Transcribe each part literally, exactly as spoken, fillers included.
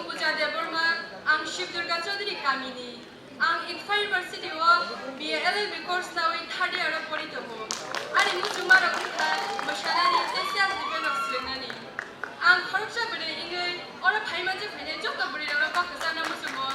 Puja Debbarma, ang Shiv Durga Chaudhary kamini. Ang Imphal University o B A L L B course nawi third year o pori tongo. Ani muchungmarok wngkha mwsanani tei self defense rok swrwngnani. Ang khoroksa bwrwi wngwi oro phai manjak phainai joto bwrwirokno baksa chana muchungo.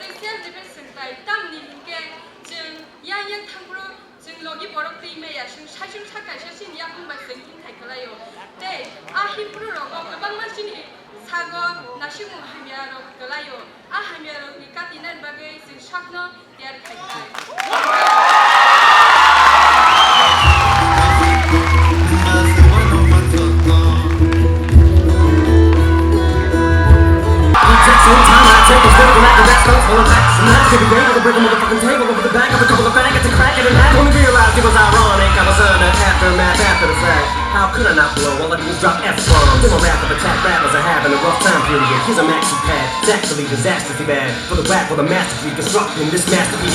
Chwng self defense swngtai tamni hinkhe chwng yang yang thangphuru chwng logi borok twi maya chwng saichung sa kaisa chini yakung bai chwng himthai kwlaio. Tei a himphuru rogo kwbangma chini sago naisingmung hamya rok kwlaio. A hamya rokni katinani bagwi chwng sakno tiyar khai khai. Take some time, I take a step, and I can rap, don't hold back. Some nights could be great, I could break a motherfucking table over the back of a couple of faggots and crack it and laugh. Only realized it was ironic, I was under aftermath after the fact. How could I not blow? All I do is drop F-bombs. Then my wrath of attack rappers are having a rough time period. Here's a maxi pad, it's actually disastrously bad. For the whack, for the masterfully constructing this masterpiece.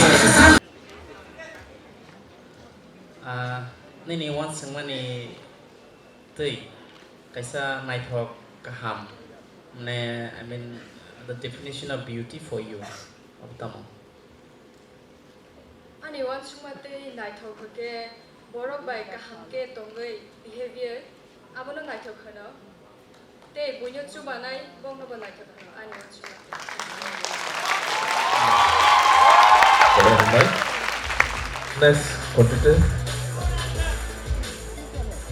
Ah, nini uansukmani twi kaisa naithok kaham, mane, I mean, the definition of beauty for you, abo tamo? Ani uansukma tei naithok hwnkhe borok bai kaham khe tongwi behavior, abono naithok hwno. Tei buino chubanai bokno bo naithok hwno ani uansukma tei. Next contestant.